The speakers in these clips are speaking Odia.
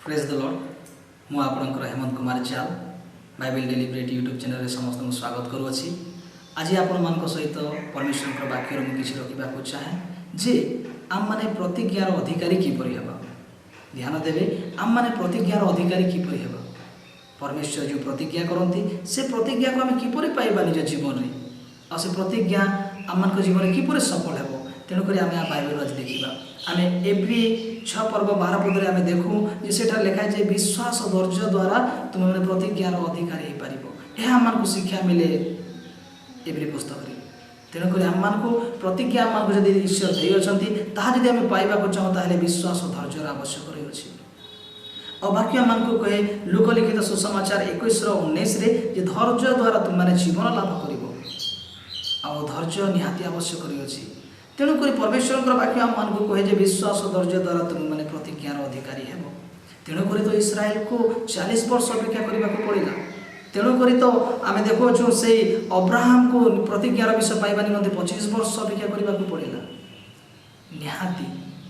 Praise the Lord. ମୁଁ ଆପଣଙ୍କର ହେମନ୍ତ କୁମାର ଚାଲ, ବାଇବେଲ ଡେଲି ବ୍ରେଡ୍ ୟୁଟ୍ୟୁବ୍ ଚ୍ୟାନେଲରେ ସମସ୍ତଙ୍କୁ ସ୍ୱାଗତ କରୁଅଛି। ଆଜି ଆପଣମାନଙ୍କ ସହିତ ପରମେଶ୍ୱରଙ୍କର ବାକ୍ୟର ମୁଁ କିଛି ରଖିବାକୁ ଚାହେଁ ଯେ ଆମମାନେ ପ୍ରତିଜ୍ଞାର ଅଧିକାରୀ କିପରି ହେବା। ଧ୍ୟାନ ଦେବେ, ଆମମାନେ ପ୍ରତିଜ୍ଞାର ଅଧିକାରୀ କିପରି ହେବା। ପରମେଶ୍ୱର ଯେଉଁ ପ୍ରତିଜ୍ଞା କରନ୍ତି, ସେ ପ୍ରତିଜ୍ଞାକୁ ଆମେ କିପରି ପାଇବା ନିଜ ଜୀବନରେ ଆଉ ସେ ପ୍ରତିଜ୍ଞା ଆମମାନଙ୍କ ଜୀବନରେ କିପରି ସଫଳ ହେବ, ତେଣୁକରି ଆମେ ଆ ବାଇବେଲ ଆଜି ଦେଖିବା। ଆମେ ଏବ୍ରୀ 6 ପର୍ବ 12 ପଦରେ ଆମେ ଦେଖୁ ଯେ ସେଠାରେ ଲେଖା ଯେ ବିଶ୍ୱାସ ଧୈର୍ଯ୍ୟ ଦ୍ୱାରା ତୁମେମାନେ ପ୍ରତିଜ୍ଞାର ଅଧିକାରୀ ହେଇପାରିବ। ଏହା ଆମମାନଙ୍କୁ ଶିକ୍ଷା ମିଳେ ଏବ୍ରୀ ପୁସ୍ତକରେ। ତେଣୁକରି ଆମମାନଙ୍କୁ ପ୍ରତିଜ୍ଞା ଆମମାନଙ୍କୁ ଯଦି ଈଶ୍ୱର ଦେଇଅଛନ୍ତି, ତାହା ଯଦି ଆମେ ପାଇବାକୁ ଚାହୁଁ, ତାହେଲେ ବିଶ୍ୱାସ ଧୈର୍ଯ୍ୟର ଆବଶ୍ୟକ ରହିଅଛି। ଆଉ ବାକ୍ୟ ଆମମାନଙ୍କୁ କହେ ଲୂକ ଲିଖିତ ସୁସମାଚାର 21ର 19ରେ ଯେ ଧୈର୍ଯ୍ୟ ଦ୍ୱାରା ତୁମେମାନେ ଜୀବନ ଲାଭ କରିବ। ଆଉ ଧୈର୍ଯ୍ୟ ନିହାତି ଆବଶ୍ୟକ ରହିଅଛି। ତେଣୁକରି ପରମେଶ୍ୱରଙ୍କର ବାକ୍ୟ ଆମମାନଙ୍କୁ କହେ ଯେ ବିଶ୍ୱାସ ଧୈର୍ଯ୍ୟ ଦ୍ୱାରା ତୁମେମାନେ ପ୍ରତିଜ୍ଞାର ଅଧିକାରୀ ହେବ। ତେଣୁକରି ତ ଇସ୍ରାଏଲକୁ 40 ବର୍ଷ ଅପେକ୍ଷା କରିବାକୁ ପଡ଼ିଲା। ତେଣୁକରି ତ ଆମେ ଦେଖୁଅଛୁ, ସେଇ ଅବ୍ରାହମକୁ ପ୍ରତିଜ୍ଞାର ବିଷୟ ପାଇବା ନିମନ୍ତେ 25 ବର୍ଷ ଅପେକ୍ଷା କରିବାକୁ ପଡ଼ିଲା। ନିହାତି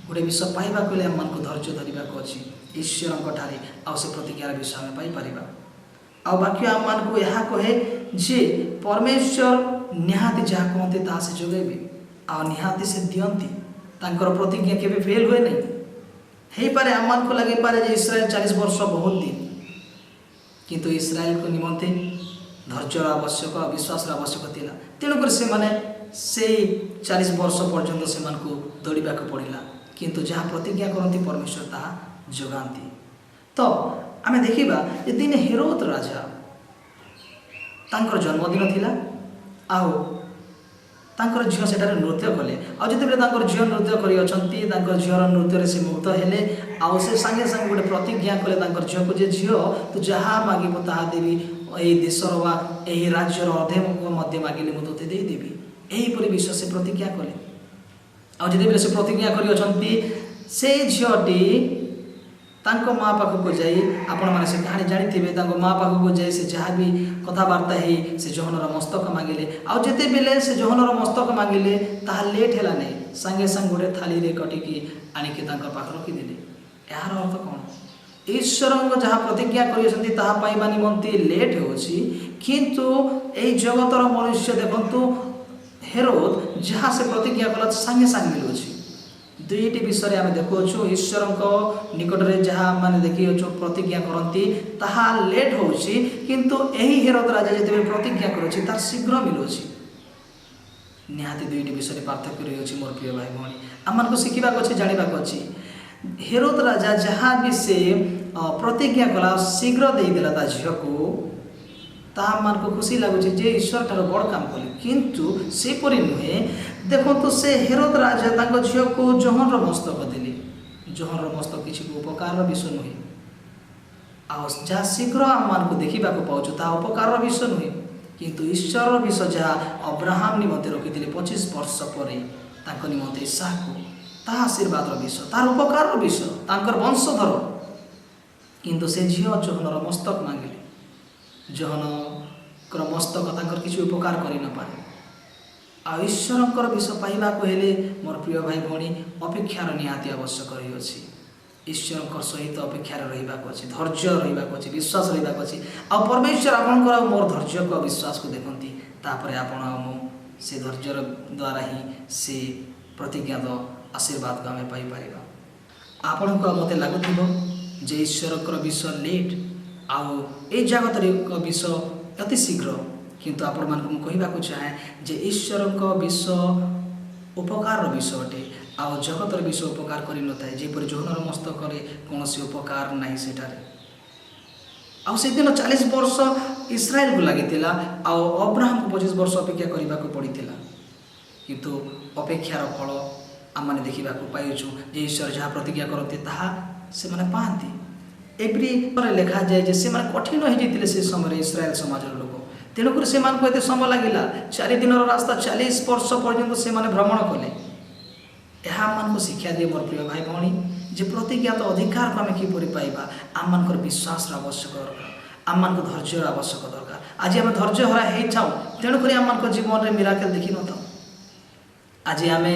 ଗୋଟେ ବିଷୟ ପାଇବାକୁ ହେଲେ ଆମମାନଙ୍କୁ ଧୈର୍ଯ୍ୟ ଧରିବାକୁ ଅଛି ଈଶ୍ୱରଙ୍କ ଠାରେ, ଆଉ ସେ ପ୍ରତିଜ୍ଞାର ବିଷୟ ଆମେ ପାଇପାରିବା। ଆଉ ବାକ୍ୟ ଆମମାନଙ୍କୁ ଏହା କହେ ଯେ ପରମେଶ୍ୱର ନିହାତି ଯାହା କୁହନ୍ତି, ତାହା ସେ ଯୋଗାଇବେ ଆଉ ନିହାତି ସେ ଦିଅନ୍ତି। ତାଙ୍କର ପ୍ରତିଜ୍ଞା କେବେ ଫେଲ୍ ହୁଏ ନାହିଁ। ହେଇପାରେ, ଆମମାନଙ୍କୁ ଲାଗିପାରେ ଯେ ଇସ୍ରାଏଲ 40 ବର୍ଷ ବହୁତ ଦିନ, କିନ୍ତୁ ଇସ୍ରାଏଲଙ୍କ ନିମନ୍ତେ ଧୈର୍ଯ୍ୟର ଆବଶ୍ୟକ ଆଉ ବିଶ୍ୱାସର ଆବଶ୍ୟକ ଥିଲା। ତେଣୁକରି ସେମାନେ ସେଇ 40 ବର୍ଷ ପର୍ଯ୍ୟନ୍ତ ସେମାନଙ୍କୁ ଦୌଡ଼ିବାକୁ ପଡ଼ିଲା। କିନ୍ତୁ ଯାହା ପ୍ରତିଜ୍ଞା କରନ୍ତି, ପରମେଶ୍ୱର ତାହା ଯୋଗାନ୍ତି। ତ ଆମେ ଦେଖିବା ଯେ ଦିନେ ହେରୋଦ ରାଜା, ତାଙ୍କର ଜନ୍ମଦିନ ଥିଲା ଆଉ ତାଙ୍କର ଝିଅ ସେଠାରେ ନୃତ୍ୟ କଲେ। ଆଉ ଯେତେବେଳେ ତାଙ୍କର ଝିଅ ନୃତ୍ୟ କରିଅଛନ୍ତି, ତାଙ୍କର ଝିଅର ନୃତ୍ୟରେ ସେ ମୁଗ୍ଧ ହେଲେ ଆଉ ସେ ସାଙ୍ଗେ ସାଙ୍ଗେ ଗୋଟେ ପ୍ରତିଜ୍ଞା କଲେ ତାଙ୍କର ଝିଅକୁ ଯେ ଝିଅ, ତୁ ଯାହା ମାଗିବୁ ତାହା ଦେବି। ଏହି ଦେଶର ବା ଏହି ରାଜ୍ୟର ଅର୍ଦ୍ଧେକ ମଧ୍ୟ ମାଗିଲେ ମୁଁ ତୋତେ ଦେଇଦେବି। ଏହିପରି ବିଷୟ ସେ ପ୍ରତିଜ୍ଞା କଲେ। ଆଉ ଯେତେବେଳେ ସେ ପ୍ରତିଜ୍ଞା କରିଅଛନ୍ତି, ସେଇ ଝିଅଟି ତାଙ୍କ ମା ପାଖକୁ ଯାଇ, ଆପଣମାନେ ସେ କାହାଣୀ ଜାଣିଥିବେ, ତାଙ୍କ ମା ପାଖକୁ ଯାଇ ସେ ଯାହା ବି କଥାବାର୍ତ୍ତା ହେଇ ସେ ଯୋହନର ମସ୍ତକ ମାଗିଲେ। ଆଉ ଯେତେବେଳେ ସେ ଯୋହନର ମସ୍ତକ ମାଗିଲେ, ତାହା ଲେଟ୍ ହେଲା ନାହିଁ, ସାଙ୍ଗେ ସାଙ୍ଗେ ଗୋଟେ ଥାଳିରେ କଟିକି ଆଣିକି ତାଙ୍କ ପାଖରେ ରଖିଦେଲେ। ଏହାର ଅର୍ଥ କ'ଣ? ଈଶ୍ୱରଙ୍କ ଯାହା ପ୍ରତିଜ୍ଞା କରିଅଛନ୍ତି, ତାହା ପାଇବା ନିମନ୍ତେ ଲେଟ୍ ହେଉଛି, କିନ୍ତୁ ଏଇ ଜଗତର ମନୁଷ୍ୟ, ଦେଖନ୍ତୁ ହେରୋଦ, ଯାହା ସେ ପ୍ରତିଜ୍ଞା କଲା ସାଙ୍ଗେ ସାଙ୍ଗେ ମିଳୁଅଛି। ଦୁଇଟି ବିଷୟରେ ଆମେ ଦେଖୁଅଛୁ। ଈଶ୍ୱରଙ୍କ ନିକଟରେ ଯାହା ମାନେ ଦେଖିଅଛୁ ପ୍ରତିଜ୍ଞା କରନ୍ତି, ତାହା ଲେଟ୍ ହେଉଛି, କିନ୍ତୁ ଏହି ହେରୋଦ ରାଜା ଯେତେବେଳେ ପ୍ରତିଜ୍ଞା କରୁଛି, ତାର ଶୀଘ୍ର ମିଳୁଅଛି। ନିହାତି ଦୁଇଟି ବିଷୟରେ ପାର୍ଥକ୍ୟ ରହିଅଛି। ମୋର ପ୍ରିୟ ଭାଇ ଭଉଣୀ, ଆମମାନଙ୍କୁ ଶିଖିବାକୁ ଅଛି, ଜାଣିବାକୁ ଅଛି। ହେରୋଦ ରାଜା ଯାହା ବି ସେ ପ୍ରତିଜ୍ଞା କଲା, ଶୀଘ୍ର ଦେଇଦେଲା ତା ଝିଅକୁ। ତାହା ଆମମାନଙ୍କୁ ଖୁସି ଲାଗୁଛି ଯେ ଈଶ୍ୱର ଠାରୁ ବଡ଼ କାମ କଲେ, କିନ୍ତୁ ସେପରି ନୁହେଁ। ଦେଖନ୍ତୁ, ସେ ହେରୋଦ ରାଜା ତାଙ୍କ ଝିଅକୁ ଯୋହନର ମସ୍ତକ ଦେଲେ। ଯୋହନର ମସ୍ତକ କିଛି ଉପକାରର ବିଷୟ ନୁହେଁ। ଆଉ ଯାହା ଶୀଘ୍ର ଆମମାନଙ୍କୁ ଦେଖିବାକୁ ପାଉଛୁ, ତାହା ଉପକାରର ବିଷୟ ନୁହେଁ। କିନ୍ତୁ ଈଶ୍ୱରର ବିଷୟ ଯାହା ଅବ୍ରାହମ ନିମନ୍ତେ ରଖିଥିଲେ 25 ବର୍ଷ ପରେ ତାଙ୍କ ନିମନ୍ତେ ଇସାହକୁ, ତାହା ଆଶୀର୍ବାଦର ବିଷୟ, ତାହାର ଉପକାରର ବିଷୟ, ତାଙ୍କର ବଂଶଧର। କିନ୍ତୁ ସେ ଝିଅ ଯୋହନର ମସ୍ତକ ମାଗିଲେ। ଯୋହନଙ୍କର ମସ୍ତକ ତାଙ୍କର କିଛି ଉପକାର କରିନପାରେ। ଆଉ ଈଶ୍ୱରଙ୍କର ବିଷୟ ପାଇବାକୁ ହେଲେ, ମୋର ପ୍ରିୟ ଭାଇ ଭଉଣୀ, ଅପେକ୍ଷାର ନିହାତି ଆବଶ୍ୟକ ରହିଅଛି। ଈଶ୍ୱରଙ୍କ ସହିତ ଅପେକ୍ଷାରେ ରହିବାକୁ ଅଛି, ଧୈର୍ଯ୍ୟ ରହିବାକୁ ଅଛି, ବିଶ୍ୱାସ ରହିବାକୁ ଅଛି। ଆଉ ପରମେଶ୍ୱର ଆପଣଙ୍କର ଆଉ ମୋର ଧୈର୍ଯ୍ୟକୁ ଆଉ ବିଶ୍ୱାସକୁ ଦେଖନ୍ତି। ତାପରେ ଆପଣ ଆଉ ମୁଁ ସେ ଧୈର୍ଯ୍ୟର ଦ୍ୱାରା ହିଁ ସେ ପ୍ରତିଜ୍ଞାତ ଆଶୀର୍ବାଦକୁ ଆମେ ପାଇପାରିବା। ଆପଣଙ୍କୁ ଆଉ ମୋତେ ଲାଗୁଥିବ ଯେ ଈଶ୍ୱରଙ୍କର ବିଷୟ ଲେଟ୍ ଆଉ ଏଇ ଜଗତରେ ଏକ ବିଷୟ ଅତି ଶୀଘ୍ର। କିନ୍ତୁ ଆପଣମାନଙ୍କୁ ମୁଁ କହିବାକୁ ଚାହେଁ ଯେ ଈଶ୍ୱରଙ୍କ ବିଷୟ ଉପକାରର ବିଷୟ ଅଟେ ଆଉ ଜଗତର ବିଷୟ ଉପକାର କରିନଥାଏ। ଯେପରି ଯୋହନର ମସ୍ତକରେ କୌଣସି ଉପକାର ନାହିଁ ସେଠାରେ। ଆଉ ସେଦିନ 40 ବର୍ଷ ଇସ୍ରାଏଲକୁ ଲାଗିଥିଲା ଆଉ ଅବ୍ରାହମକୁ 25 ବର୍ଷ ଅପେକ୍ଷା କରିବାକୁ ପଡ଼ିଥିଲା। କିନ୍ତୁ ଅପେକ୍ଷାର ଫଳ ଆମମାନେ ଦେଖିବାକୁ ପାଇଅଛୁ ଯେ ଈଶ୍ୱର ଯାହା ପ୍ରତିଜ୍ଞା କରନ୍ତି, ତାହା ସେମାନେ ପାଆନ୍ତି। ଏବ୍ରୀରେ ଲେଖାଯାଏ ଯେ ସେମାନେ କଠିନ ହେଇଯାଇଥିଲେ ସେ ସମୟରେ ଇସ୍ରାଏଲ ସମାଜର ଲୋକ। ତେଣୁକରି ସେମାନଙ୍କୁ ଏତେ ସମୟ ଲାଗିଲା। 4 ଦିନର ରାସ୍ତା 40 ବର୍ଷ ପର୍ଯ୍ୟନ୍ତ ସେମାନେ ଭ୍ରମଣ କଲେ। ଏହା ଆମମାନଙ୍କୁ ଶିକ୍ଷା ଦିଏ, ମୋର ପ୍ରିୟ ଭାଇ ଭଉଣୀ, ଯେ ପ୍ରତିଜ୍ଞାତ ଅଧିକାରକୁ ଆମେ କିପରି ପାଇବା। ଆମମାନଙ୍କର ବିଶ୍ୱାସର ଆବଶ୍ୟକ ଦରକାର, ଆମମାନଙ୍କୁ ଧୈର୍ଯ୍ୟର ଆବଶ୍ୟକ ଦରକାର। ଆଜି ଆମେ ଧୈର୍ଯ୍ୟ ହରା ହେଇଥାଉ, ତେଣୁକରି ଆମମାନଙ୍କ ଜୀବନରେ ମିରାକେଲ ଦେଖିନଥାଉ। ଆଜି ଆମେ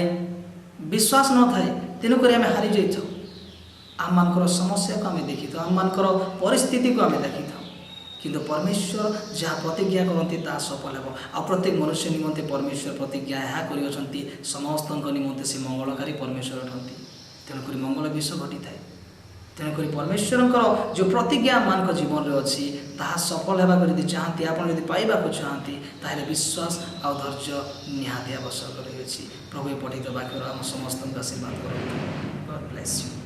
ବିଶ୍ୱାସ ନଥାଏ, ତେଣୁକରି ଆମେ ହାରି ଯାଇଥାଉ। ଆମମାନଙ୍କର ସମସ୍ୟାକୁ ଆମେ ଦେଖିଥାଉ, ଆମମାନଙ୍କର ପରିସ୍ଥିତିକୁ ଆମେ ଦେଖିଥାଉ, କିନ୍ତୁ ପରମେଶ୍ୱର ଯାହା ପ୍ରତିଜ୍ଞା କରନ୍ତି ତାହା ସଫଳ ହେବ। ଆଉ ପ୍ରତ୍ୟେକ ମନୁଷ୍ୟ ନିମନ୍ତେ ପରମେଶ୍ୱର ପ୍ରତିଜ୍ଞା ଏହା କରିଅଛନ୍ତି, ସମସ୍ତଙ୍କ ନିମନ୍ତେ ସେ ମଙ୍ଗଳକାରୀ ପରମେଶ୍ୱର ଅଟନ୍ତି। ତେଣୁକରି ମଙ୍ଗଳ ବିଷୟ ଘଟିଥାଏ। ତେଣୁକରି ପରମେଶ୍ୱରଙ୍କର ଯେଉଁ ପ୍ରତିଜ୍ଞା ଆମମାନଙ୍କ ଜୀବନରେ ଅଛି ତାହା ସଫଳ ହେବାକୁ ଯଦି ଚାହାନ୍ତି, ଆପଣ ଯଦି ପାଇବାକୁ ଚାହାନ୍ତି, ତାହେଲେ ବିଶ୍ୱାସ ଆଉ ଧୈର୍ଯ୍ୟ ନିହାତି ଆବଶ୍ୟକ ରହିଅଛି। ପ୍ରଭୁ ଏ ପଠିତ ବାକ୍ୟର ଆମ ସମସ୍ତଙ୍କୁ ଆଶୀର୍ବାଦ କରନ୍ତୁ। God bless you.